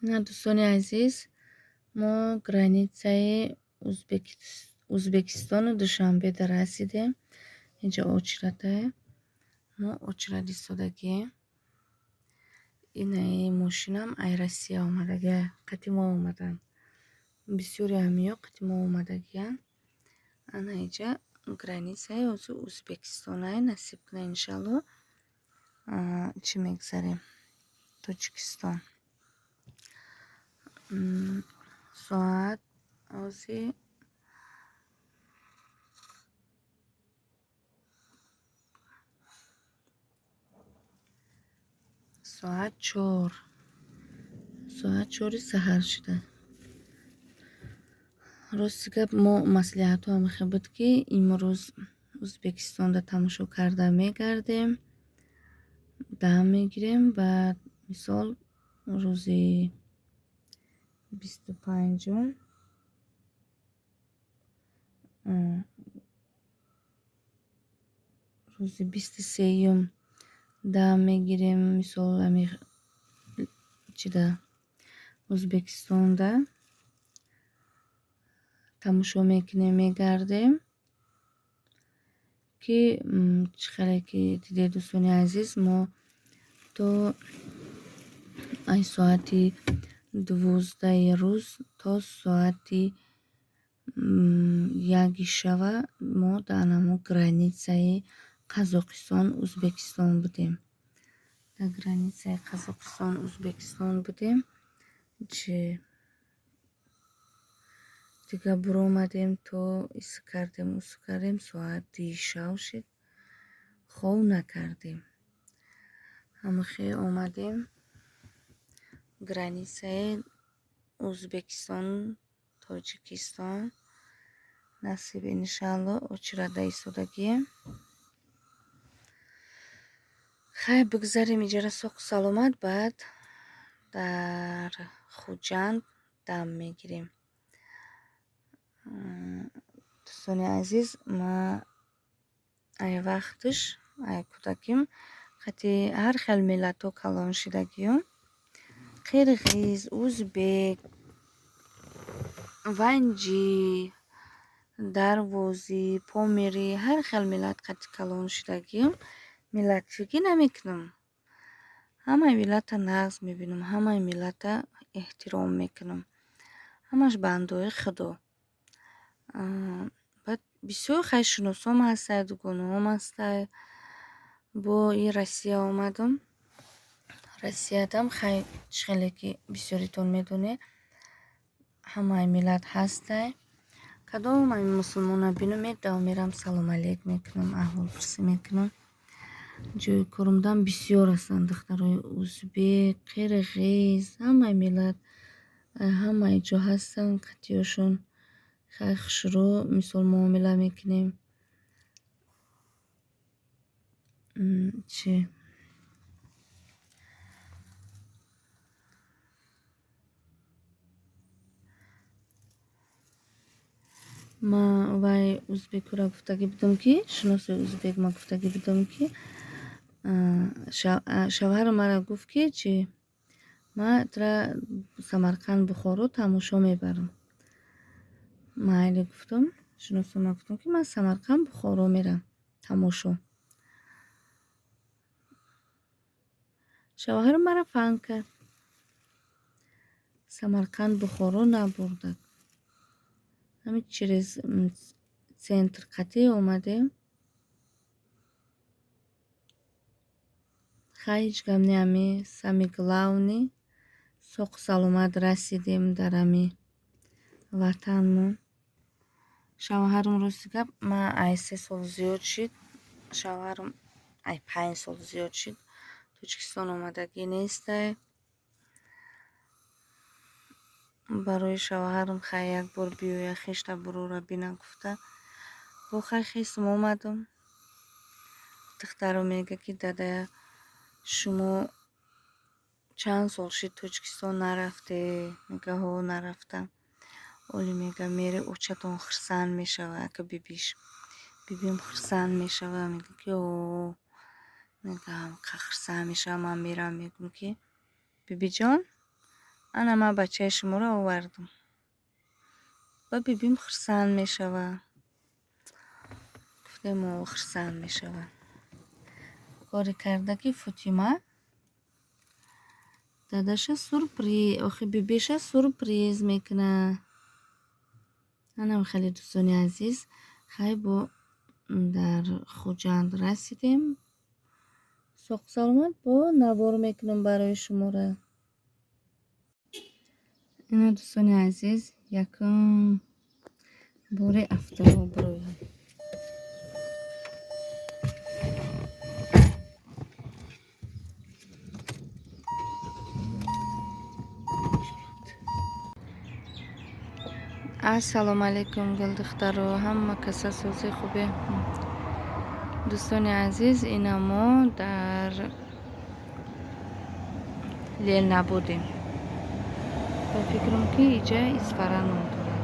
Ина, дӯстони азиз, мо границаи Узбекистону Душанбеда расидем. Инҷа очередае. Мо очередь истодагием. Инаи мошинам ай Россия омадагия, қати мо омаданд. Бисёри ҳамиё қати мо омадагиянд. Ана инҷа границаи ҳозир Узбекистонае, насиб кунад, иншалло, чӣ мегзарем? Тоҷикистон. Соат ҳозир соат 4, соат 4-и саҳар шуда. Рости гап, мо маслиҳатҳо ҳамихел буд, ки имрӯз Узбекистонда тамошо карда мегардем, дам мегирем, баъд, мисол, рӯзи 25-ум, рӯзи 23-юм дам мегирем, мисол, ами чида, Узбекистонда тамошо мекунем, мегардем, ки чӣ хеле ки дидед, дӯстони азиз, мо то ай соати 12-и рӯз то соати 1-и шава мо дар ҳамон границаи Қазоқистон Узбекистон будем. Дар границаи Қазоқистон Узбекистон будем. Чи дига буромадем, то ис кардем, усу кардем, соат 2-и шав шид. Хов накардем. Ҳамахел омадем границаи Узбекистон Тоҷикистон. Насиб, иншалло, очередь истодагием. Хайр, бигзарем иҷара соқу саломат, баъд дар Хуҷанд дам мегирем. Дӯстони азиз, ма ай вақташ, ай кӯдаким қати ҳар хел миллатҳо калон шидагиём. Қирғиз, узбек, ванҷӣ, дарвозӣ, помирӣ, ҳар хел миллат қати калон шидагиём. Миллатчигӣ намекунам. Ҳамаи миллатро нағз мебинам, ҳамаи миллатро эҳтиром мекунам. Ҳамаш бандаои Худо. Баъд бисёр хайршиносом ҳастай, дугонаҳом ҳастай. Бо и Россия омадам. Россиядам хай, чӣ хеле ки бисёритон медонед, ҳамаи миллат ҳастай. Кадом ами мусулмонро бинам, медавам, мерам, салом алейк мекунам, аҳволпурсӣ мекунам. Ҷои корумдам бисёр ҳастанд духтарои узбек, қирғиз, ҳамаи миллат, ҳамаи ҷо ҳастанд, қатиёшон хай хушрӯ, мисол, муомила мекунем. Чи ма вай узбекура гуфтагӣ будам, ки шиноси узбек ма гуфтагӣ будам, ки шавҳарам мара гуфт, ки чи ма тра Самарқанд, Бухоро тамошо мебарам. Майли, гуфтам, шиносома гуфтам, ки ман Самарқанд, Бухоро мерам тамошо. Шавҳарам мара фаҳм кард. Самарқанд, Бухоро набурдад. Ҳамин через центр қатъӣ омадем. Хай, ҳеҷ гап не, ами самый главный соқу саломат расидем дар ами ватанмон. Шавҳарам, рости гап, ман ай 3 сол зиёд шид, шавҳарам ай 5 сол зиёд шид, Тоҷикистон омадагӣ нестай. Барои шавҳарам хай як бор биёя, хешта бурора бина гуфта, бо хай хестам, омадам. Духтарам мега, ки дада, шумо чанд сол шид Тоҷикистон нарафте? Мега, ҳо, нарафтам. Оли, мега, мере, очатон хурсанд мешава, ака бибиш. Бибим хурсанд мешава, мега, ки о, мега, хурсанд мешава. Ман мерам, мегӯм, ки бибиҷон, Ана ман бачаи шуморо овардам. Ба бибим хурсанд мешава. Гуфтем хурсанд мешава. Коре карда ки Фотима дадаша сюрприз, охи бибиша сюрприз мекуна. Анам хеле дӯстони азиз, хай бо дар Хуҷанд расидем. Соқ саломат бо навор мекунам барои шуморо. Ина дӯстони азиз, якум бори автоброям. Ассалому алайкум гулдухтаро, ҳама каса сози хубе. Дӯстони азиз, ина мо дар Ленабодем. Ба фикрам ки иҷа Исфара ном дорад.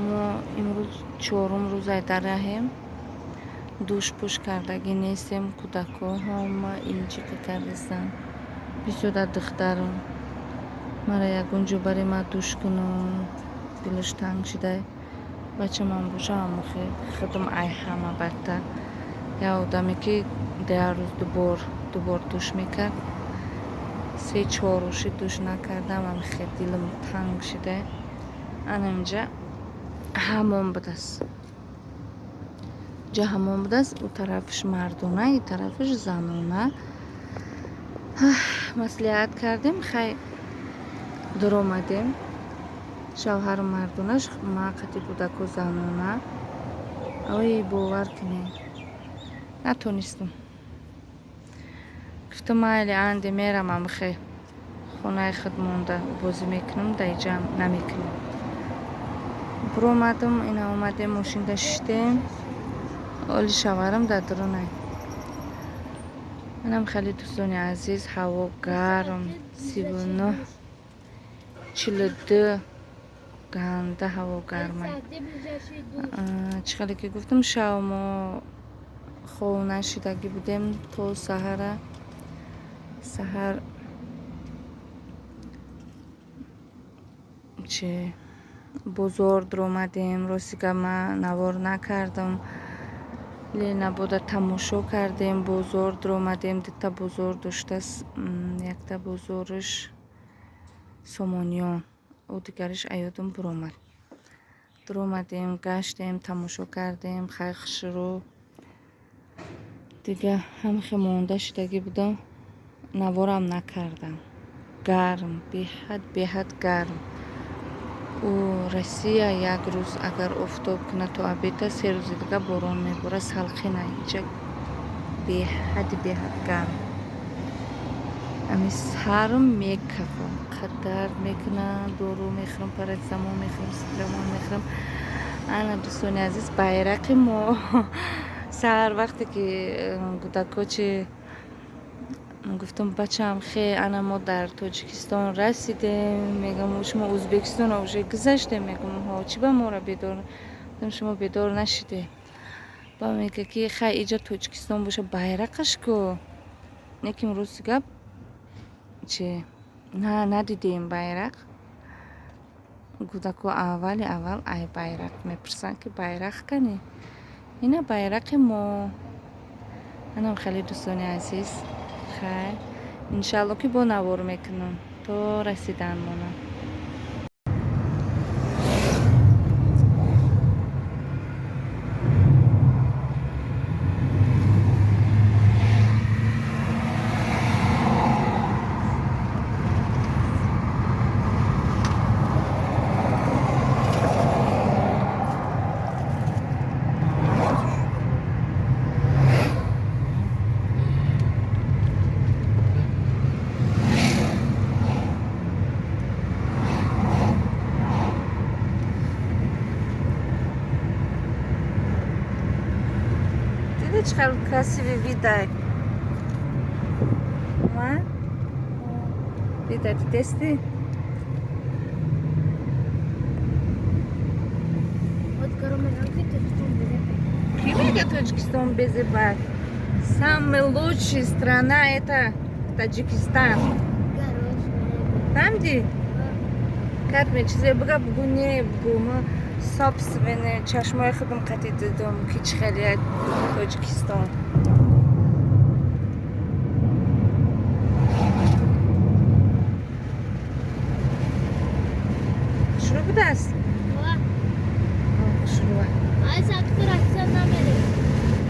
Мо имрӯз чорум рӯзай дар раҳем. Душпӯш кардагӣ нестем, кӯдакҳо ҳама илҷиқӣ кардастанд. Бисёр духтарам мара ягон ҷо баре ма душ кунам, дилаш танг шидай. Бачамам боша ҳамохе худам ай ҳама бадтар. Як одаме ки дар рӯз дубор душ мекард, се-чор рӯши душ накардам, ҳамихе дилам танг шидай. Ана инҷа ҳамом будаст. Ҷа ҳамом будаст, у тарафаш мардона, и тарафаш занона. Маслиҳат кардем, хай дуромадем. Шавҳару мардонаш, ма қати кӯдаку занона. Ой, бовар кунед, натонистам. Гуфтам майли анде мерам амхе хонаи худ монда бозӣ мекунам, дар иҷа намекунам. Буромадам, ина омадем, мошинда шиштем. Оли шавҳарам дар дурунай. Инам хеле дӯстони азиз, ҳаво гарм, 39, 42 ганда ҳаво гармай. Чӣ хеле ки гуфтам, шав мо хов нашидагӣ будем то саҳара. Саҳар чи бозор дуромадем, рости гап ман навор накардам. Ленабода тамошо кардем, бозор дуромадем, дута бозор доштааст, якта бозораш Сомониён, о дигараш аёдам буромад. Дуромадем, гаштем, тамошо кардем, хай хушрӯ. Дига ҳамихе монда шидагӣ будам, наворам накардам. Гарм, беҳад, беҳад гарм. У Россия як рӯз агар офтоб кунад то обеда, се рӯзи дига борон меборад, салқина. Иҷа беҳади беҳад гарм. Ами сарм мекафам, қадар мекунам, дору мехӯрам, парацетамол мехӯрам, ситрамол мехӯрам. Ана дӯстони азиз, байрақи мо саҳар вақте ки кӯдакҳо чи гуфтам, бачаам хе, ана мо дар Тоҷикистон расидем, мегам шумо Ӯзбекистонро уже гузаштем, мегам ҳо, чӣ ба моро бедор, шумо бедор нашиде. Ба мега ки хай иҷа Тоҷикистон боша, байрақаш ку. Неким рости гап чи на надидем байрақ. Кӯдакҳо аввали аввал ай байрақ мепурсанд ки байрақ кани. Ина байрақи мо. Анам хеле дӯстони азиз, хай иншалло ки бо навор мекунам то расидан монам. Чӣ хел красивый видай. Ма? Вида дидести? Ки Намега Тоҷикистон безебай. Самый лучший страна это Таджикистан. Фаҳмидӣ? Кадме чизе буга, бугу, не бугу. Ма собственный чашмои худам қатӣ дидум, ки чӣ хеле Тоҷикистон. Хушрӯ будааст? Хушрӯа.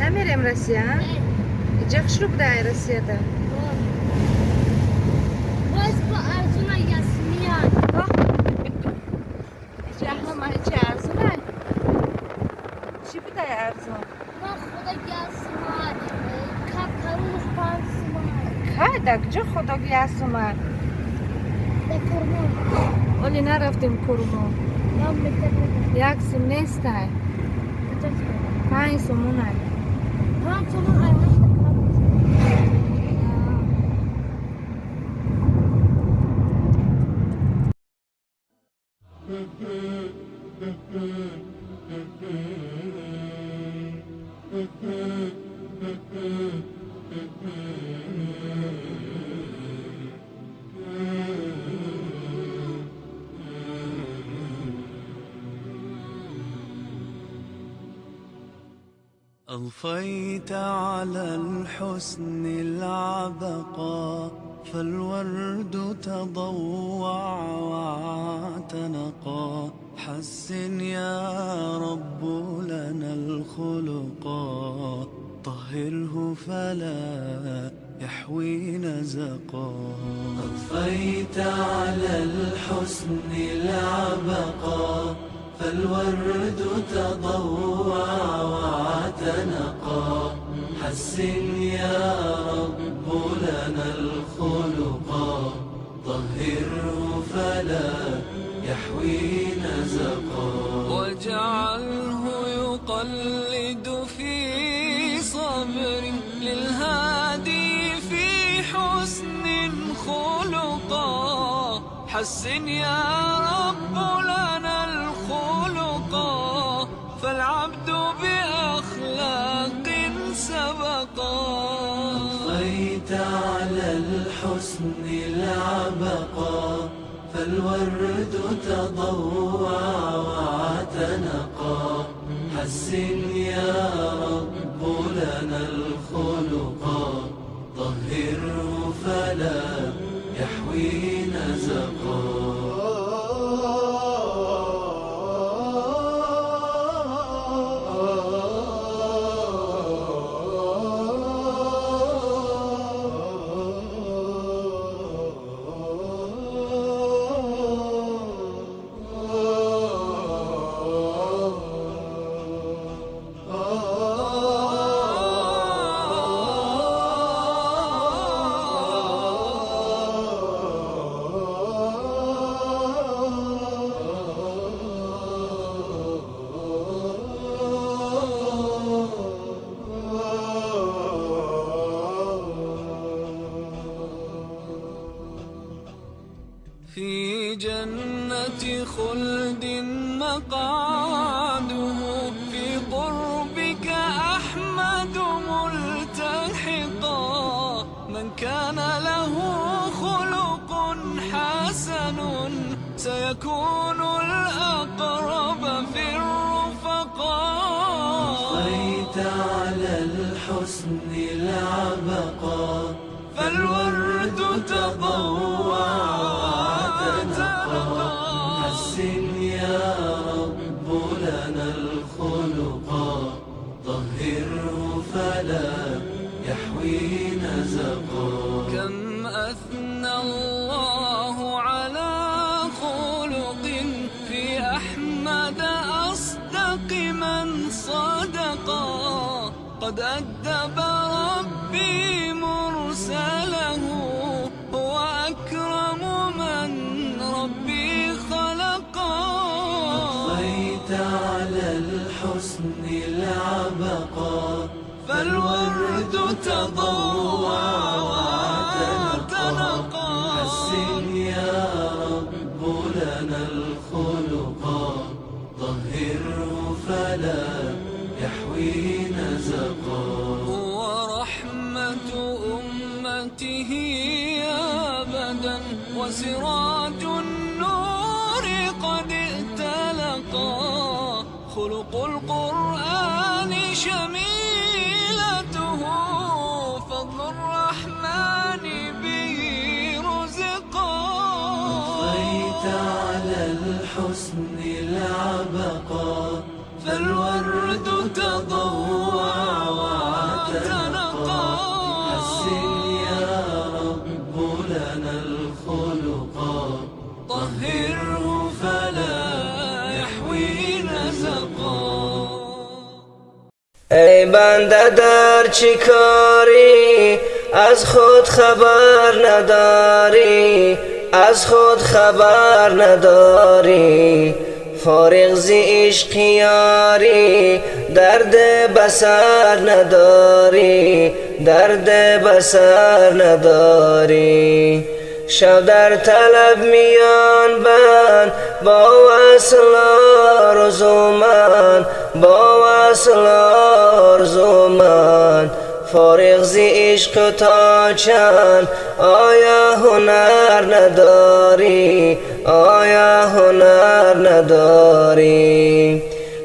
Намерем Россия? Иҷа хушрӯ буда ай Россияда. Боз бо арзуна ясмиян. Иҷа ҳама чи арзуна? Чӣ будай арзун? Ман худа ясман. Кап карунаш 5 суман. Кай, дар куҷо худоги ясума? Дар Курмон. Оли нарафтем Курмон. Ман метавонам. 1 сум нестай. 5 сумунай. 5 суман ай 8 кап. أضفيت على الحسن العبقى، فالورد تضوع واعتنقا. حسن يا رب لنا الخلقا، طهره فلا يحوي نزقا. أضفيت على الحسن العبقا، فالورد تضوع واعتنقا. حسن يا رب لنا الخلقا، طهره فلا يحوي نزقا. واجعله يقلد في صبر للهادي في حسن خلقا. حسن يا رب لنا الخلقا، فالعبد بأخلاق سبقا. أضفيت على الحسن العبقا، فالورد تضوع واعتنقا. حسن يا رب لنا الخلقا، طهره فلا يحوي نزقا. في جنة خلد مقعده، في قربك أحمد ملتحقا. من كان له خلق حسن، سيكون الأقرب في الرفقاء. أضفيت على الحسن العبقا، فالورد تضوع واعتنقا. حسن يا رب لنا الخلقا، طهره فلا يحوي نزقا. كم أثنى الله على خلق في أحمد أصدق من صدقا. قد أدب ربي مرسله، هو أكرم من ربي خلقا. أضفيت على الحسن العبقا، فالورد تضوع واعتنقا. حسن يا رب لنا الخلقا، طهره فلا يحوي نزقا. ورحمة أمته أبدا، وسراج النور قد ائتلقا. خلق القرآن شميلته، فضل الرحمن به رزقا. أضفيت على الحسن العبقا، فالورد تضوع واعتنقا. حسن يا رب لنا الخلقا، طهره فلا يحوي نزقا. ای بنده در چی کاری، از خود خبر نداری، از خود خبر نداری. فارغ ز عشق یاری، درد بسر نداری، درد بسر نداری. شو در طلب میان بند، با وصل آرزومند، با وصل آرزومند. فارغ ز عشق تا چند، آیا هنر نداری، آیا هنر نداری.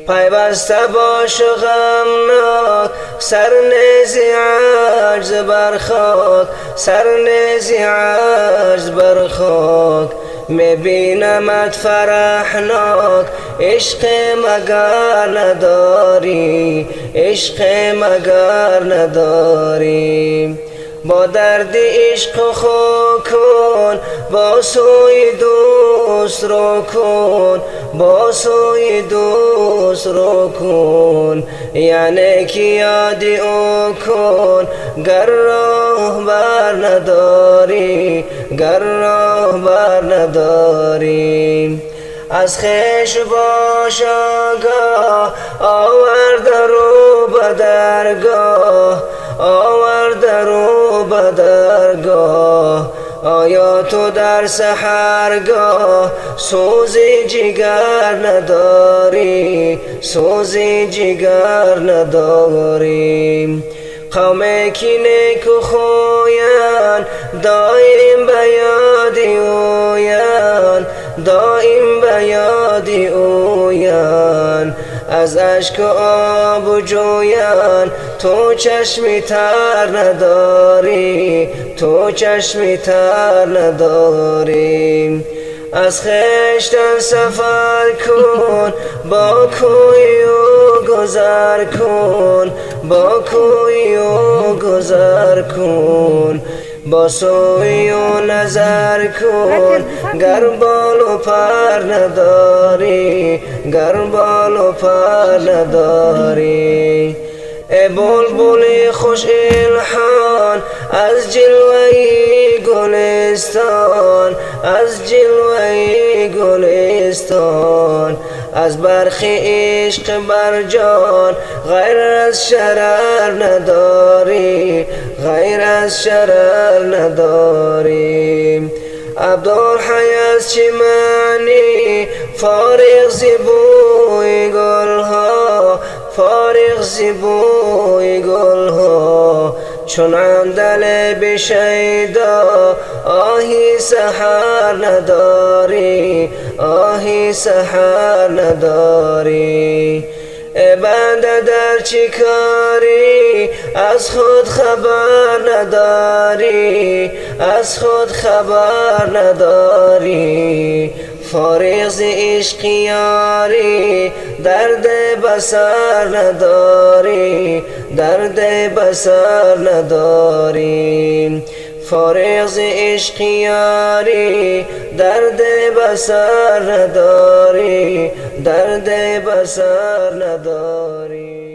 پیوسته باش و غمناک، سر نیز عجز بر خاک، سر نیز عجز بر خاک. میبینمت فرحناک، عشق مگر نداری، عشق مگر نداری. با درد عشق خو کن، با سوی دوست رو کن، با سوی دوست رو کن. یعنی که یاد او کن، گر راه بر نداری، گر راه بر نداری. از خویش باش آگاه، آورده رو به درگاه، آورده رو به درگاه. آیا تو در سحرگاه، سوز جگر نداری، سوز جگر نداری. قومی که نیکو خویند، دایم به یاد اویند، دایم به یاد اویند. از اشک آب جویند، تو چشمی تر نداری، تو چشمی تر نداری. از خویشتن سفر کن، با کوی او گذر کن، با کوی او گذر کن. با سوی او نظر کن، گر بال و پر نداری، گر بال و پر نداری. ای بلبل خوش الحان، از جلوه گلستان، از جلوه گلستان. از برق عشق بر جان، غیر از شرر نداری، غیر از شرر نداری. عبدالحی از چه معنی، فارغ ز بوی گلها، فارغ ز بوی گلها. چون عندلیب شیدا، آهی سحر نداری، آهی سحر نداری. ای بنده در چی کاری، از خود خبر نداری، از خود خبر نداری. فارغ ز عشق یاری، درد بسر نداری، درد بسر نداری. فارغ ز عشق یاری، درد بسر نداری، درد بسر نداری.